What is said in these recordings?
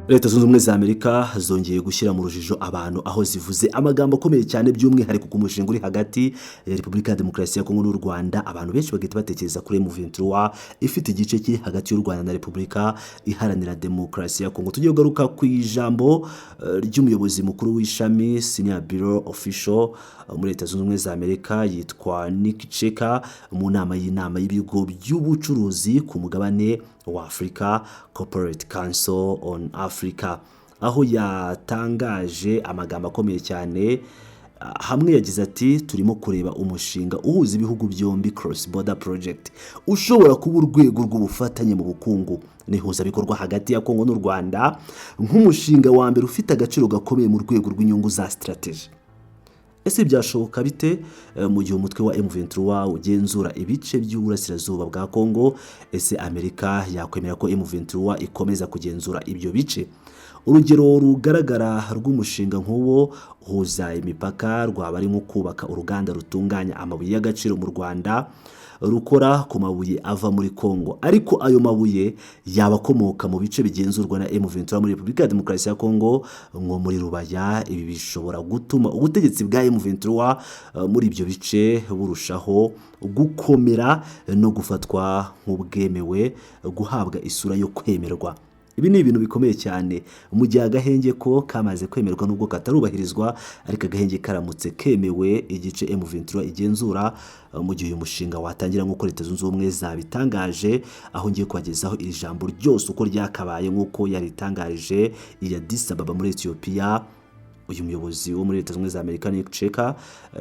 Leta Zunze Ubumwe za Amerika zongeye gushyira mu rujijo abantu, aho zivuze amagambo akomeye cyane, by'umwihariko ku mushinga uri hagati ya Repubulika ya Demokarasi ya Kongo n'u Rwanda. Abantu benshi bagahita batekereza kuri M23 ifite igice kiri hagati y'u Rwanda na Repubulika Iharanira Demokarasi ya Kongo. Tugiye kugaruka ku ijambo ry'umuyobozi mukuru w'ishami, Senior Bureau Official, muri Leta Zunze Ubumwe za Amerika, yitwa Nick Checker, mu nama y'inama y'ibigo by'ubucuruzi ku mugabane wa Afurika, Corporate Council on Africa, aho yatangaje amagambo akomeye cyane. Hamwe yagize ati: "Turimo kureba umushinga uhuza ibihugu byombi, cross border project, ushobora kuba urwego rw'ubufatanye mu bukungu n'ihuzabikorwa hagati ya Kongo n'u Rwanda, nk'umushinga wa mbere ufite agaciro gakomeye mu rwego rw'inyungu za strategy." Ese byashoboka bite mu gihe umutwe wa M23 ugenzura ibice by'uburasirazuba bwa Kongo? Ese Amerika yakwemera ko M23 ikomeza kugenzura ibyo bice? Urugero rugaragara rw'umushinga nk'uwo uhuza imipaka rwaba ari nko kubaka uruganda rutunganya amabuye y'agaciro mu Rwanda rukora ku mabuye ava muri Kongo, ariko ayo mabuye yaba akomoka mu bice bigenzurwa na M23 muri Repubulika ya Demokarasi ya Kongo, nko muri Rubaya. Ibi bishobora gutuma ubutegetsi bwa M23 muri ibyo bice burushaho gukomera no gufatwa nk'ubwemewe, guhabwa isura yo kwemerwa. Ibi ni ibintu bikomeye cyane mu gihe agahenge ko kamaze kwemerwa, nubwo katarubahirizwa, ariko agahenge karamutse kemewe, igice M23 igenzura, mu gihe uyu mushinga watangira nk'uko Leta Zunze Ubumwe zabitangaje, aho ngiye kubagezaho iri jambo ryose uko ryakabaye nk'uko yaritangarije i Addis Ababa muri Ethiopia, uyu muyobozi wo muri Leta Zunze Ubumwe za Amerika Nick Checker,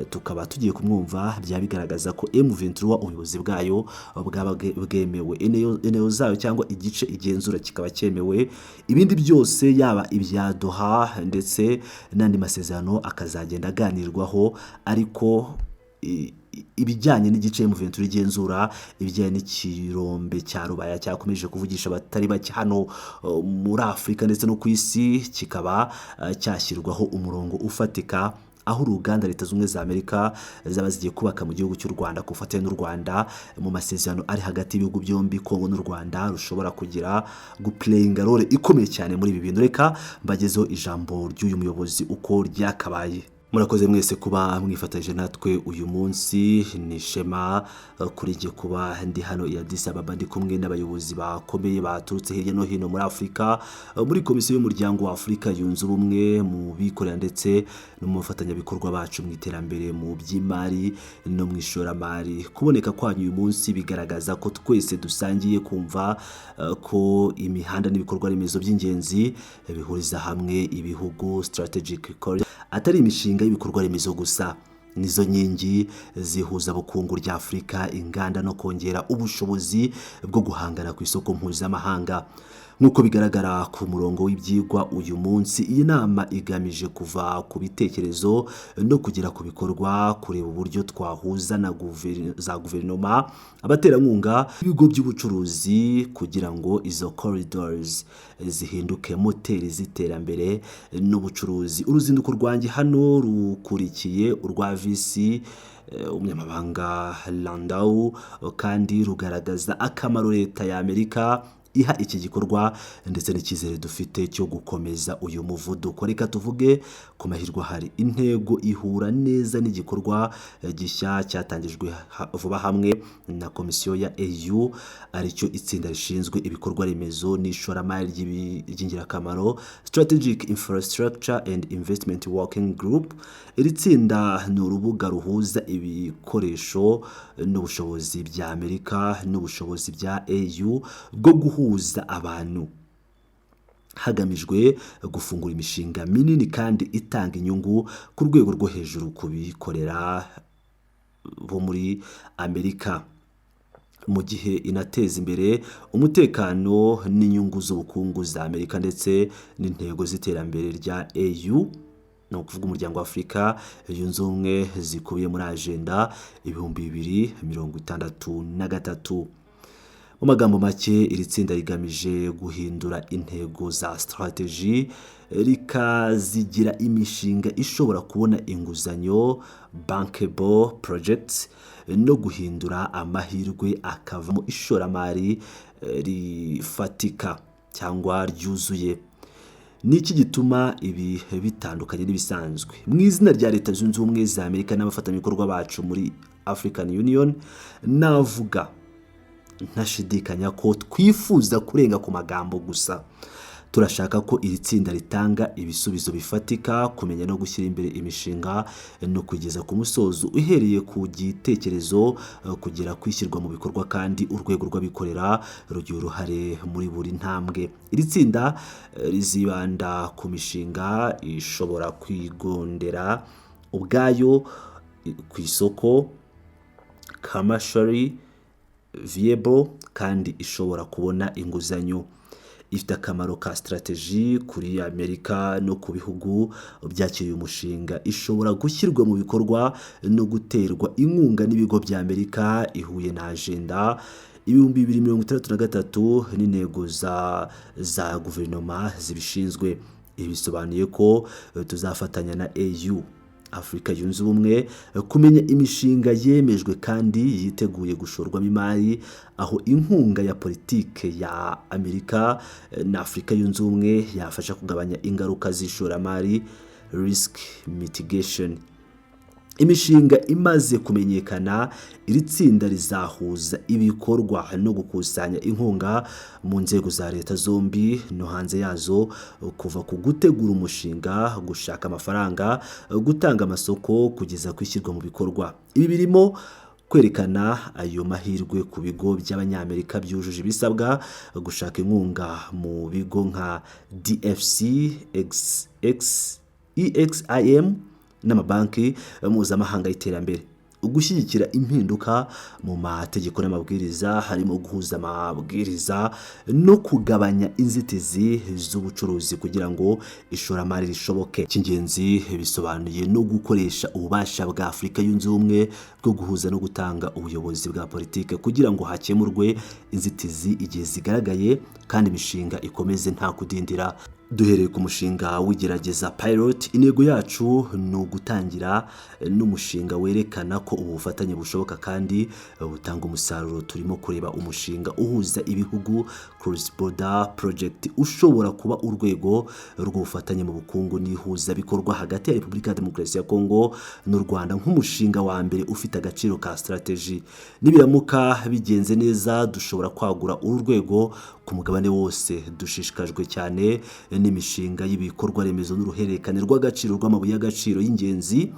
tukaba tugiye kumwumva. Byaba bigaragaza ko M23 ubuyobozi bwayo bwaba bwemewe, eneo zayo cyangwa igice igenzura kikaba cyemewe, ibindi byose yaba ibya Doha ndetse n'andi masezerano akazagenda aganirwaho, ariko ibijyanye n'igice M23 igenzura, ibijyanye n'ikirombe cya Rubaya cyakomeje kuvugisha abatari bake hano muri Afurika ndetse no ku isi, kikaba cyashyirwaho umurongo ufatika, aho uruganda Leta Zunze Ubumwe za Amerika zaba zigiye kubaka mu gihugu cy'u Rwanda ku bufatanye n'u Rwanda, mu masezerano ari hagati y'ibihugu byombi, Kongo n'u Rwanda, rushobora kugira guplayinga role ikomeye cyane muri ibi bintu. Reka mbagezeho ijambo ry'uyu muyobozi uko ryakabaye. Murakoze mwese kuba mwifatanyije natwe uyu munsi. Ni ishema kuri njye kuba ndi hano i Addis Ababa, ndi kumwe n'abayobozi bakomeye baturutse hirya no hino muri Afurika, muri Komisiyo y'Umuryango wa Afurika Yunze Ubumwe, mu bikorera ndetse no mu bafatanyabikorwa bacu mu iterambere, mu by'imari no mu ishoramari. Kuboneka kwanyu uyu munsi bigaragaza ko twese dusangiye kumva ko imihanda n'ibikorwa remezo by'ingenzi bihuriza hamwe ibihugu, strategic corridor, atari imishinga y'ibikorwa remezo gusa, nizo nkingi zihuzabukungu rya Afurika, inganda no kongera ubushobozi bwo guhangana ku isoko mpuzamahanga. Nk'uko bigaragara ku murongo w'ibyigwa uyu munsi, iyi nama igamije kuva ku bitekerezo no kugera ku bikorwa, kureba uburyo twahuza na za guverinoma, abaterankunga, ibigo by'ubucuruzi, kugira ngo izo corridors zihinduke moteri z'iterambere n'ubucuruzi. Uruzinduko rwanjye hano rukurikiye urwa visi umunyamabanga Landau, kandi rugaragaza akamaro Leta ya Amerika iha iki gikorwa ndetse n'icyizere dufite cyo gukomeza uyu muvuduko. Reka tuvuge ku mahirwe ahari. Intego ihura neza n'igikorwa gishya cyatangijwe vuba hamwe na Komisiyo ya AU, aricyo itsinda rishinzwe ibikorwa remezo n'ishoramari ry'ingirakamaro, Strategic Infrastructure and Investment Working Group. Iri tsinda ni urubuga ruhuza ibikoresho n'ubushobozi bya Amerika n'ubushobozi bya AU bwo guhuza abantu, hagamijwe gufungura imishinga minini kandi itanga inyungu ku rwego rwo hejuru ku bikorera bo muri Amerika, mu gihe inateza imbere umutekano n'inyungu z'ubukungu za Amerika ndetse n'intego z'iterambere rya AU, ni ukuvuga Umuryango wa Afurika Yunze Ubumwe, zikubiye muri Agenda 2063. Mu magambo make, iri tsinda rigamije guhindura intego za strategy rikazigira imishinga ishobora kubona inguzanyo, bankable projects, no guhindura amahirwe akavamo ishoramari rifatika cyangwa ryuzuye. Ni iki gituma ibi bitandukanye n'ibisanzwe? Mu izina rya Leta Zunze Ubumwe za Amerika n'abafatanyabikorwa bacu muri African Union, navuga ntashidikanya ko twifuza kurenga ku magambo gusa. Turashaka ko iri tsinda ritanga ibisubizo bifatika, kumenya no gushyira imbere imishinga no kugeza ku musozo, uhereye ku gitekerezo kugera ku ishyirwa mu bikorwa, kandi urwego rw'abikorera rugira uruhare muri buri ntambwe. Iri tsinda rizibanda ku mishinga ishobora kwigondera ubwayo ku isoko, commercially viable, kandi ishobora kubona inguzanyo ifite akamaro ka strategy kuri Amerika no ku bihugu byakiriye umushinga, ishobora gushyirwa mu bikorwa no guterwa inkunga n'ibigo bya Amerika, ihuye na agenda 2063 n'intego za guverinoma zibishinzwe. Ibi bisobanuye ko tuzafatanya na AU, Afurika Yunze Ubumwe, kumenya imishinga yemejwe kandi yiteguye gushorwamo imari, aho inkunga ya politike ya Amerika na Afurika Yunze Ubumwe yafasha kugabanya ingaruka z'ishoramari, risk mitigation. Imishinga imaze kumenyekana, iri tsinda rizahuza ibikorwa no gukusanya inkunga mu nzego za leta zombi no hanze yazo, kuva ku gutegura umushinga, gushaka amafaranga, gutanga amasoko, kugeza ku ishyirwa mu bikorwa. Ibi birimo kwerekana ayo mahirwe ku bigo by'Abanyamerika byujuje ibisabwa, gushaka inkunga mu bigo nka DFC, X, EXIM n'amabanki mpuzamahanga y'iterambere, gushyigikira impinduka mu mategeko n'amabwiriza, harimo guhuza amabwiriza no kugabanya inzitizi z'ubucuruzi kugira ngo ishoramari rishoboke. Icy'ingenzi, bisobanuye no gukoresha ububasha bwa Afurika Yunze Ubumwe bwo guhuza no gutanga ubuyobozi bwa politiki kugira ngo hakemurwe inzitizi igihe zigaragaye kandi imishinga ikomeze nta kudindira. Duhereye ku mushinga w'igerageza, pilot, intego yacu ni ugutangira n'umushinga werekana ko ubu bufatanye bushoboka kandi butanga umusaruro. Turimo kureba umushinga uhuza ibihugu, cross border project, ushobora kuba urwego rw'ubufatanye mu bukungu n'ihuzabikorwa hagati ya Repubulika ya Demokarasi ya Kongo n'u Rwanda, nk'umushinga wa mbere ufite agaciro ka strategy. Nibiramuka bigenze neza, dushobora kwagura uru rwego ku mugabane wose. Dushishikajwe cyane n'imishinga y'ibikorwa remezo n'uruhererekane rw'agaciro rw'amabuye y'agaciro y'ingenzi,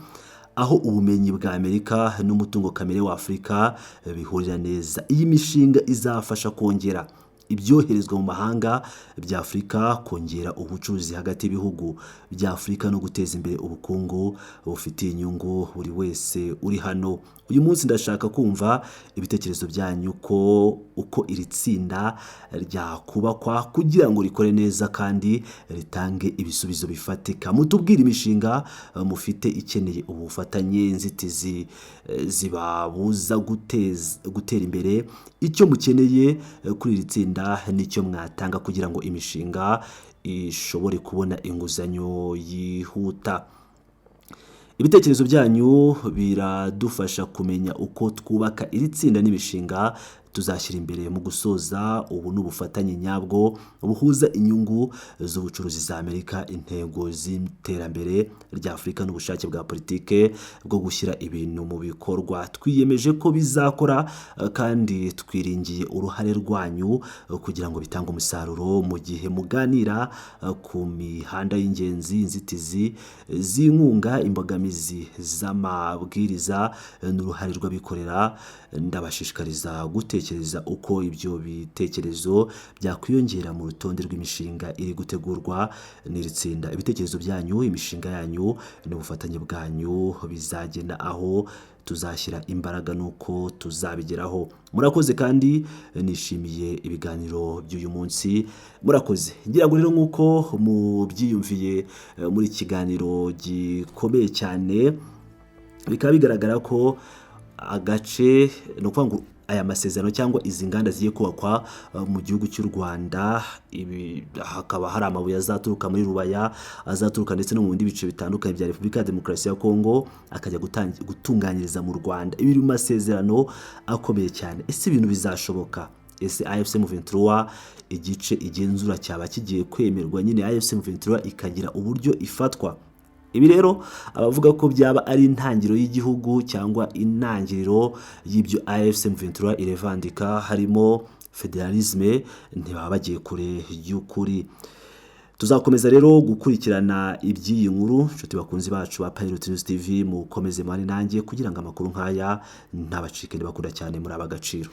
aho ubumenyi bwa Amerika n'umutungo kamere wa Afurika bihurira neza. Iyi mishinga izafasha kongera ibyoherezwa mu mahanga bya Afurika, kongera ubucuruzi hagati y'ibihugu bya Afurika no guteza imbere ubukungu bufitiye inyungu buri wese uri hano. Uyu munsi ndashaka kumva ibitekerezo byanyu ko uko iri tsinda ryakubakwa kugira ngo rikore neza kandi ritange ibisubizo bifatika. Mutubwire imishinga mufite ikeneye ubufatanye, inzitizi zibabuza gutera imbere, icyo mukeneye kuri iri tsinda n'icyo mwatanga kugira ngo imishinga ishobore kubona inguzanyo yihuta. Ibitekerezo byanyu biradufasha kumenya uko twubaka iri tsinda n'imishinga tuzashyira imbere. Mu gusoza, ubu ni ubufatanye nyabwo buhuza inyungu z'ubucuruzi za Amerika, intego z'iterambere rya Afurika n'ubushake bwa politike bwo gushyira ibintu mu bikorwa. Twiyemeje ko bizakora kandi twiringiye uruhare rwanyu kugira ngo bitange umusaruro. Mu gihe muganira ku mihanda y'ingenzi, inzitizi z'inkunga, imbogamizi z'amabwiriza n'uruhare rw'abikorera, ndabashishikariza gutekereza uko ibyo bitekerezo byakwiyongera mu rutonde rw'imishinga iri gutegurwa n'iri tsinda. Ibitekerezo byanyu, imishinga yanyu n'ubufatanye bwanyu bizagena aho tuzashyira imbaraga n'uko tuzabigeraho. Murakoze kandi nishimiye ibiganiro by'uyu munsi. Murakoze. Ngira ngo rero, nk'uko mubyiyumviye muri iki kiganiro gikomeye cyane, bikaba bigaragara ko agace, ni ukuvuga ngo aya masezerano cyangwa izi nganda zigiye kubakwa mu gihugu cy'u Rwanda, ibi hakaba hari amabuye azaturuka muri Rubaya, azaturuka ndetse no mu bindi bice bitandukanye bya Repubulika ya Demokarasi ya Kongo, akajya gutunganyiriza mu Rwanda. Ibi biri mu masezerano akomeye cyane. Ese ibintu bizashoboka? Ese AFC M23 igice igenzura cyaba kigiye kwemerwa nyine, AFC M23 ikagira uburyo ifatwa? Ibi rero abavuga ko byaba ari intangiriro y'igihugu cyangwa intangiriro y'ibyo AFC M23 irevandika, harimo fédéralisme, ntibaba bagiye kure y'ukuri. Tuzakomeza rero gukurikirana iby'iyi nkuru. Inshuti bakunzi bacu ba Pilot News TV, mukomeze muhane nanjye kugira ngo amakuru nk'aya ntabacike. Ndabakunda cyane, muri ab'agaciro.